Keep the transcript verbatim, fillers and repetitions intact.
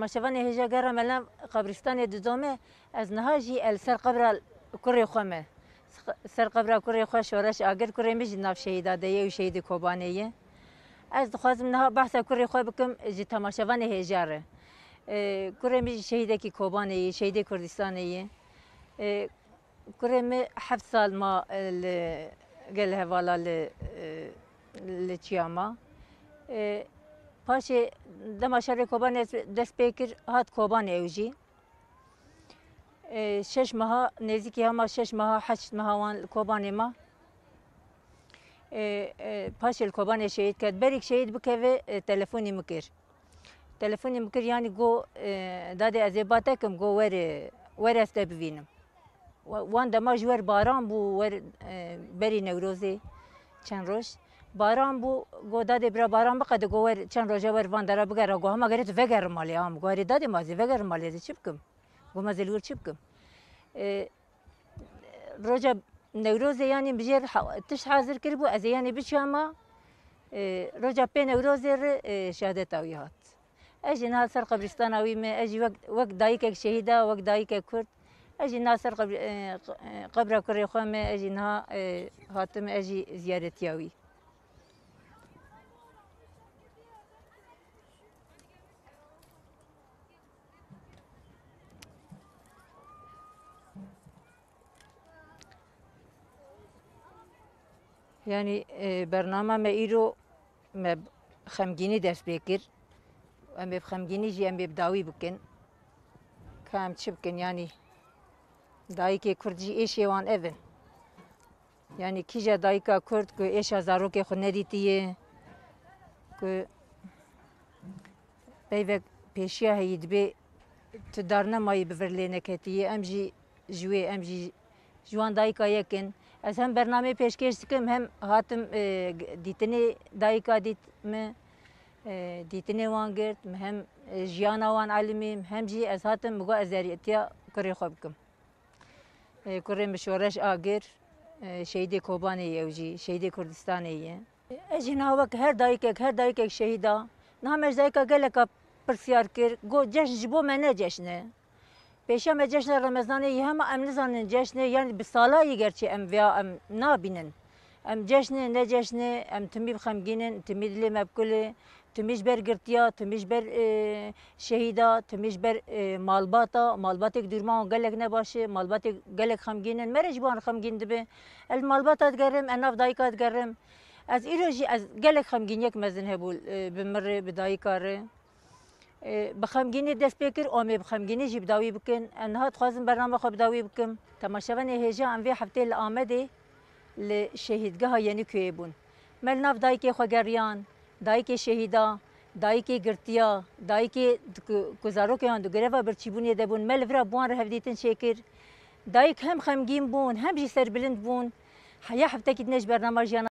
Temaşevanê hêja gera me nav qebristanê didome, ez niha jî el ser qebra kurê xwe me. Ser qebra kurê xwe Şoreş Agir, kurê min jî nav şehîda de ye û şehîdê Kobanê ye. Ez dixwazim niha behsa kurê xwe bikim ji temaşevanê hêja re. Ê, kurê min jî şehîdekî Kobanê ye, şehîdê Kurdistanê ye. Ê, Kurê min heft sal ma, e, li gel hevala li, e, li çiya ma. E, paşê dema şerê Kobanê dest pê kir, hat Kobanê ew jî. E, şeş meha, nêzîkî hema şeş meha, heşt meha wan li Kobanê ma. E, e, paşê li Kobanê şehîd ket. Berîk şehîd bikeve, e, telefonî min kir. Telefonê min kir, yanî got, e, dadê ez ê ba te kim, got were, were ez te bivînim. Wa-, wan dema ji wer baran bû, wer, e, berî Newrozê çend roj. Baran bû, got dadê bira baran biqede, got wer çend roja wer van dera bigera, got hema gerê tu vegerim malê, am, got erê dadê ma ez ê vegerim malê, ez ê çi bikim? Got ma ez ê li wir çi bikim? E, Roja Newrozê yanî bi jêr ha-, tişt hazir kiribû, ez ê yanî biçûya ma, e, roja pê Newrozê re, e, şehadeta wî hat. Ez jî niha ser qebristana wî me, ez jî wek, wek dayikek şehîda, wek dayikek Kurd, ez jî niha ser qebri-, e, q-, e, qebra kurê xwe me, ez jî niha, e, hatime, ez jî ziyaretiya wî. Yanî, e, bernama me îro me bi xemgînî dest pê kir. Em ê bi xemgînî jî em ê bi dawî bikin. Ka em çi bikin? Yanî dayikê Kurd jî êşê wan ev in. Yanî kîja dayika Kurd ku êşa zarokê xwe nedîtiye, ku peyvek pêşiya heyî dibê tu darnemayî bi vir lê neketiye, em jî ji wê, em jî ji wan dayika yek in. Ez hem bernameyê pêşkêş dikim, hem hatim, e, g-, dîtinê dayika dît min, e, dîtinê wan girt, min hem, e, jiyana wan elimîm, hem jî ez hatim, min got ez zerîetiya kurê xwe bikim. E, kurê min Şoreş Agir, e, şehîdê Kobanê ye ew jî, şehîdê Kurdistanê ye. Ez jî niha wek her dayikek, her dayikek şehîda. Niha me ji dayika geleka pirsyar kir, got, ceşn ji bo me ne ceşn e. Pêşiya me ceşna Remezanê yî hema em nizanin ceşn e, yanî bi sala yî gerçî em vêya em nabînin. Em ceşn e, ne ceşn e, em timî bi xemgîn in, timî dilê me bi kul e, timî ji ber girtiya, timî ji ber, e, şehîda, timî ji ber, e, malbata, malbatê ku dûrma wan gelek ne baş e, malbatê gelek xemgîn in, me re jî bi wan re xemgîn dibe. Ez li malbata digerim, ez nav dayika digerim. Ez îro jî ez gelek xemgîniyek mezin hebû, e, bi min re, bi dayika re. E, bi xemgînî dest pê kir, em ê bi xemgînî jî bi dawî bikin. Ez niha dixwazim bernama xwe bi dawî bikim. Temaşevanê hêja, em vê heftê li Amedê li şehîdgeha Yenikuyê bûn. Me li nav dayikê xwe geriyan, dayikê şehîda, dayikê girtiya, dayikê di ku, ku zarokê wan di greva birçîbûnê de bûn, me li vira bi wan re hevdîtin çêkir. Dayik hem xemgîn bûn, hem jî serbilind bûn. Heya heftekî din ji bernama Jiyana